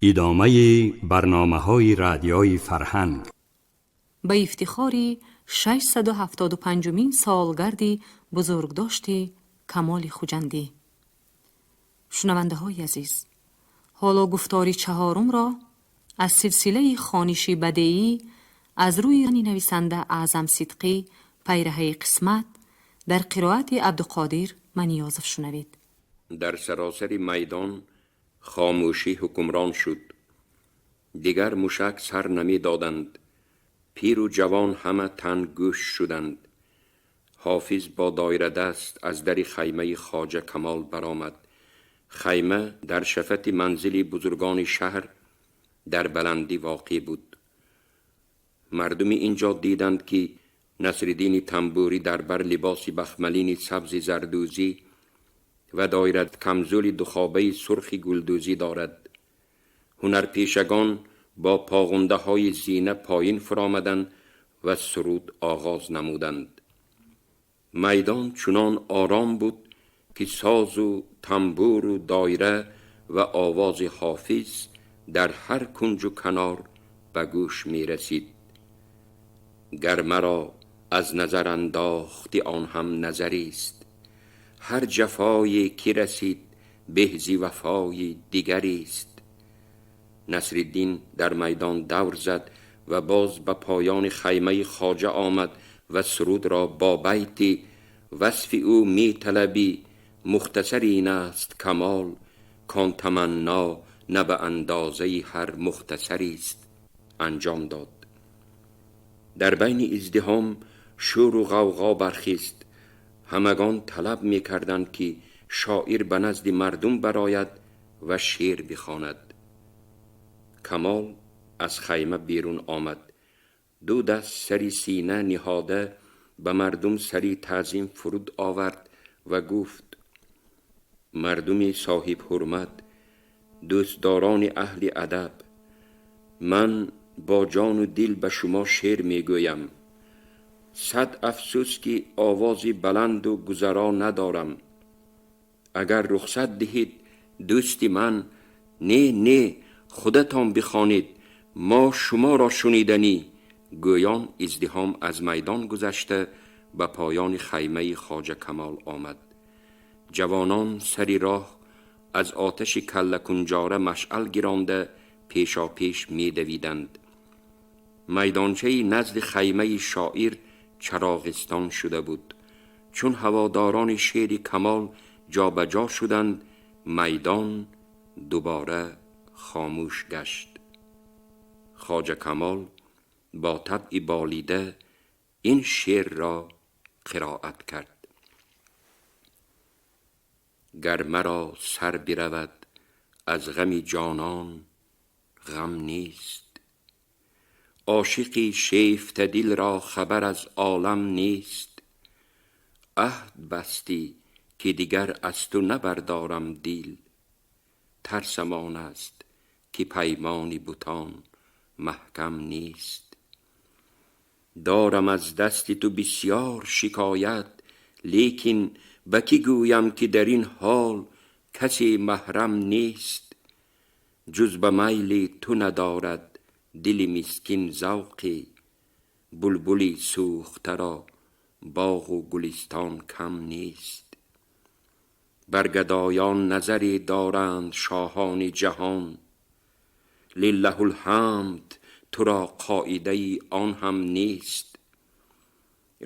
Идомаи барномаҳои Радиои Фарҳанг. Ба ифтихори 675-умин солгарди бузургдошти Камоли Хуҷандӣ. Шунавандаҳои азиз, ҳоло гуфтори чаҳорумро аз силсилаи хониши бадеӣ аз рӯи нависанда Аъзам Сидқӣ «Пайраҳаи қисмат» дар қироати Абдуқодир Маниёзов шунавед. Дар саросари майдон хомӯшӣ ҳукмрон шуд. Дигар мушак сар намедоданд. Пиру ҷавон ҳама танггӯш шуданд. Ҳофиз бо доирадаст аз дари хаймаи Хоҷа Камол баромад. Хайма дар шафати манзили бузургони шаҳр дар баландӣ воқеъ буд. Мардуми инҷо диданд, ки Насриддини Тамбурӣ дар бар либоси бахмалини сабзи зардӯзӣ ва доира камзули духобаи сурхи гулдӯзӣ дорад. Ҳунарпешагон бо поғундаҳои зина поин фуромаданд ва суруд оғоз намуданд. Майдон чунон ором буд, ки созу тамбуру доира ва овози Ҳофиз дар ҳар кунҷу канор ба гӯш мерасид. Гар маро аз назар андохти, он ҳам назарист. Ҳар ҷафое ки расид, беҳ зи вафои дигарист. Насриддин дар майдон давр зад ва боз ба поёни хаймаи хоҷа омад ва сурудро бо байти «Васфи ӯ металабӣ, мухтасар ин аст камол, кон таманно на ба андозаи ҳар мухтасарист» анҷом дод. Дар байни издиҳом шӯру ғавғо бархист. Ҳамагон талаб мекарданд, ки шоир ба назди мардум барояд ва шеър бихонад. Камол аз хайма берун омад. Ду даст сари сина ниҳода, ба мардум сари таъзим фуруд овард ва гуфт: «Мардуми соҳибҳурмат, дӯстдорони аҳли адаб, ман бо ҷону дил ба шумо шеър мегӯям. Сад афсӯс, ки овози баланду гузаро надорам. Агар рухсат диҳед, дӯсти ман...» «Не, не, худатон бихонед, мо шуморо шуниданӣ», гӯён издиҳом аз майдон гузашта, ба поёни хаймаи Хоҷа Камол омад. Ҷавонон сари роҳ аз оташи каллакунҷора машъал гиронда, пешопеш медавиданд. Майдончаи назди хаймаи шоир чароғистон шуда буд. Чун ҳаводорони шеъри Камол ҷобаҷо шуданд, майдон дубора хомӯш гашт. Хоҷа Камол бо табъи болида ин шеърро қироат кард: «Гар маро сар биравад аз ғами ҷонон, ғам нест. Ошиқи шефтадил ро хабар аз олам нест. Аҳд бастӣ, ки дигар аз ту набардорам дил. Тарсам он аст, ки паймони бутон маҳкам нест. Дорам аз дасти ту бисёр шикоят, лекин ба кӣ гӯям, ки дар ин ҳол касе маҳрам нест? Ҷуз ба майли ту надорад дили мискин завқе. Булбули сӯхта ро боғу гулистон кам нест. Бар гадоён назаре доранд шоҳони ҷаҳон. Лиллаҳулҳамд, туро қоидаи он ҳам нест.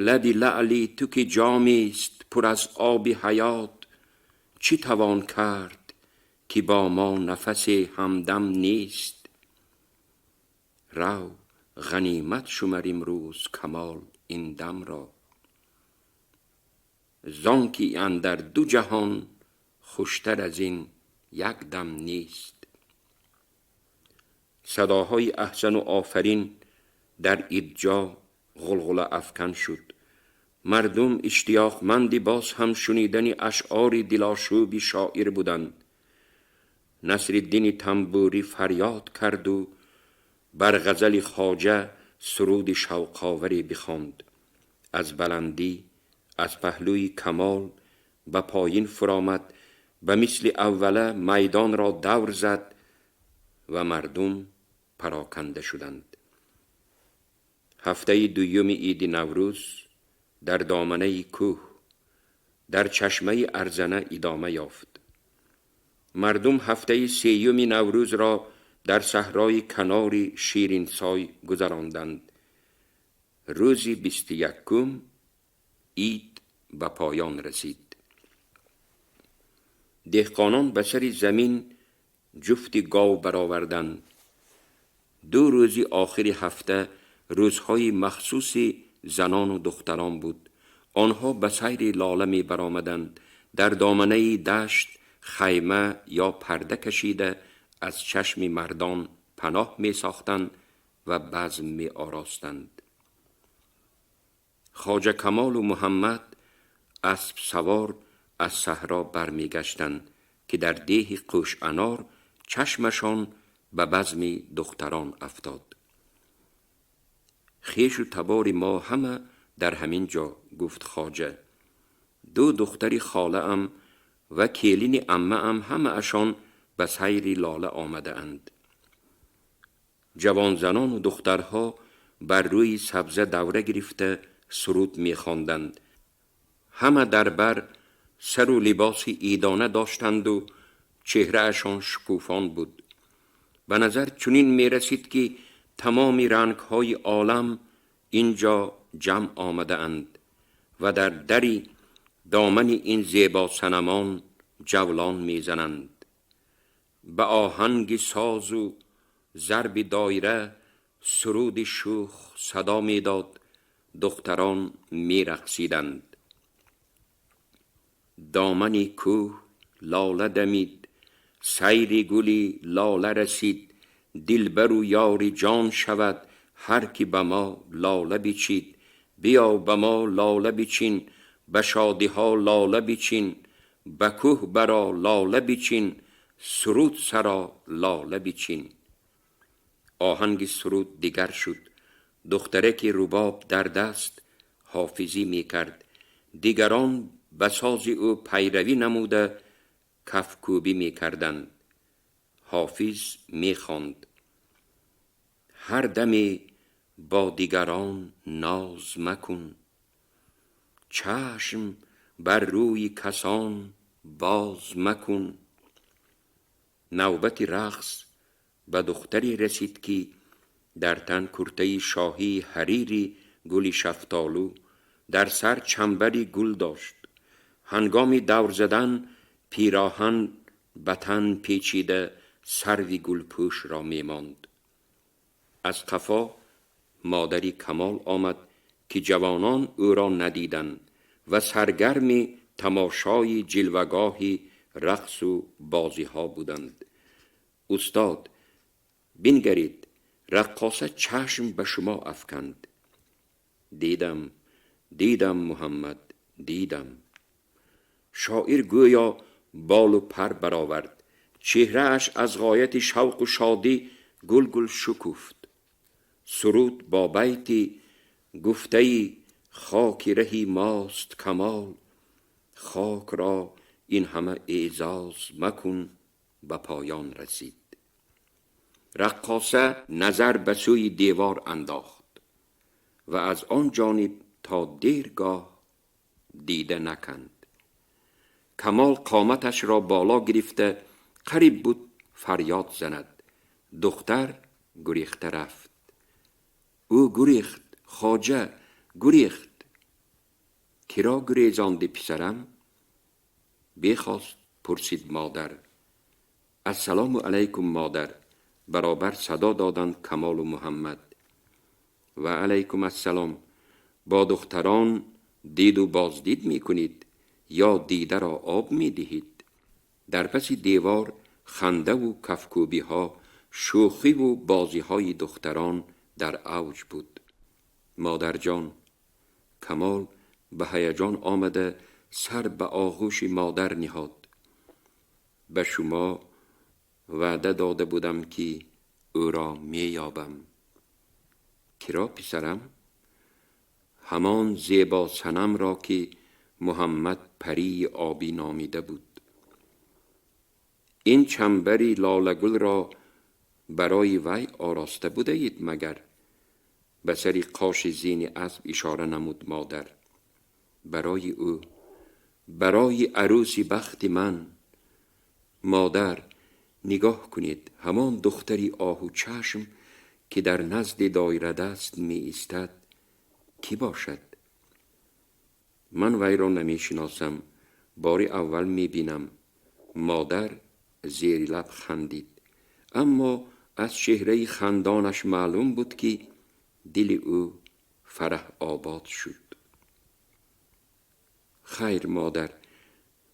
Лаби лаъли ту, ки ҷомест пур аз оби ҳаёт, чӣ тавон кард, ки бо мо нафасе ҳамдам нест? Рав, ғанимат шумар имрӯз, Камол, ин дамро, зон ки андар ду ҷаҳон хуштар аз ин як дам нест». Садоҳои аҳсану офарин дар идҷо ғулғулаафкан шуд. Мардум иштиёқманди боз ҳам шунидани ашъори дилошӯби шоир буданд. Насриддини Тамбурӣ фарёд карду бар ғазали хоҷа суруди шавқоваре бихонд. Аз баландӣ, аз паҳлӯи Камол ба поин фуромад, ба мисли аввала майдонро давр зад. و مردم پراکنده شدند. هفته دوم عید نوروز در دامنه کوه در چشمه ارزنه ادامه یافت. مردم هفته سیوم نوروز را در صحرای کنار شیرین سای گذراندند. روز 21 عید به پایان رسید. دهقانان به سر زمین جفت گاو برآوردند. 2 روز آخر هفته روزهای مخصوص زنان و دختران بود. آنها به سیر لاله می برآمدند. در دامنه دشت خیمه یا پرده کشیده از چشم مردان پناه می ساختند و بزم می آراستند. خواجه کمال و محمد اسب سوار از صحرا برمی گشتند که در ده قوش انار چشمشان به بزم دختران افتاد. خویش و تبار ما همه در همین جا، گفت خواجه. 2 دختر خاله ام و کلین عمه ام همه اشان به سیر لاله آمده اند. جوان زنان و دخترها بر روی سبزه دوره گرفته سرود می خواندند. همه در بر سر و لباس عیدانه داشتند و چهره اشان شکوفان بود. به نظر چنین می رسید که تمام رنگ های عالم اینجا جمع آمده اند و در دری دامن این زیبا صنمان جولان می زنند. به آهنگ ساز و ضرب دایره سرود شوخ صدا می داد. دختران می رقصیدند. دامن کوه لاله دمید، سیر گلی لاله رسید، دلبر و یار جان شود هر کی به ما لاله بچید. بیا به ما لاله بچین، به شادی ها لاله بچین، به کوه برا لاله بچین، سرود سرا لاله بچین. آهنگ سرود دیگر شد. دخترک رباب در دست حافظی می کرد. دیگران به ساز او پیروی نموده کفکوبی می کردند. حافظ می خواند. هر دمی با دیگران ناز مکن، چشم بر روی کسان باز مکن. نوبت رقص به دختری رسید که در تن کرته شاهی حریری گل شفتالو، در سر چنبری گل داشت. هنگام دور زدن پیراهن به تن پیچیده سروی گلپوش را میماند. از قفا مادری کمال آمد که جوانان او را ندیدند و سرگرم تماشای جلوگاه رقص و بازی ها بودند. استاد، بنگرید، رقاصه چشم به شما افکند. دیدم، دیدم محمد، دیدم. شاعر گویا بال و پر برآورد. چهره اش از غایت شوق و شادی گل گل شکفت. سرود با بیتی گفته‌ای خاک رهی ماست کمال، خاک را این همه اعزاز مکن، به پایان رسید. رقاصه نظر به سوی دیوار انداخت و از آن جانب تا دیرگاه دیده نکند. کمال قامتش را بالا گرفته قریب بود فریاد زند. دختر گریخته رفت. او گریخت، خواجه گریخت. کرا گریزاندی پسرم؟ بخواست پرسید مادر. السلام علیکم مادر، برابر صدا دادند کمال و محمد. و علیکم السلام. با دختران دید و بازدید می کنید یا دیده را آب می دهید؟ در پس دیوار خنده و کفکوبی ها، شوخی و بازی های دختران در اوج بود. مادر جان، کمال به هیجان آمده سر به آغوش مادر نهاد. به شما وعده داده بودم که او را می یابم. کرا پسرم؟ همان زیبا صنم را که محمد پری آبی نامیده بود. این چنبری لاله گل را Барои вай ороста будаед магар? Ба сари қоши зини асп ишора намуд модар. Барои ӯ, барои арӯси бахти ман. Модар, нигоҳ кунед, ҳамон духтари оҳучашм, ки дар назди доирадаст меистад, кӣ бошад? Ман вайро намешиносам, бори аввал мебинам. Модар зери лаб хандид, аммо аз чеҳраи хандонаш маълум буд, ки дили ӯ фараҳобод шуд. Хайр, модар,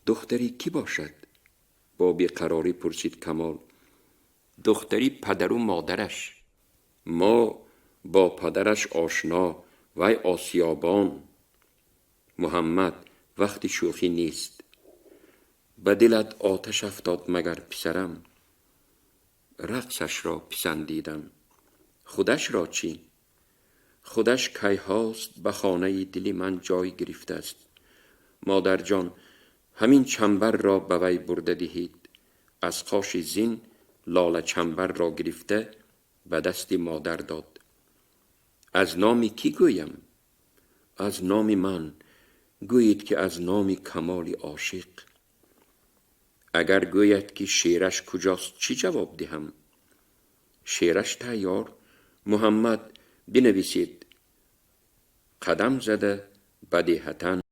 духтари кӣ бошад? Бо беқарорӣ пурсид Камол. Духтари падару модараш. Мо бо падараш ошно, вай осиёбон. Муҳаммад, вақти шӯхӣ нест. Ба дилат оташ афтод магар, писарам? Рақсашро писандидам. Худашро чӣ? Худаш кайҳост ба хонаи дили ман ҷой гирифтааст. Модарҷон, ҳамин чамбарро ба вай бурда диҳед. Аз қоши зин лола чамбарро гирифта ба дасти модар дод. Аз номи кӣ гӯям? Аз номи ман. Гӯед, ки аз номи Камоли ошиқ. Агар гӯяд, ки шеъраш куҷост, чӣ ҷавоб диҳам? Шеъраш тайёр. Муҳаммад, бинависед. Қадам зада ба деҳатан.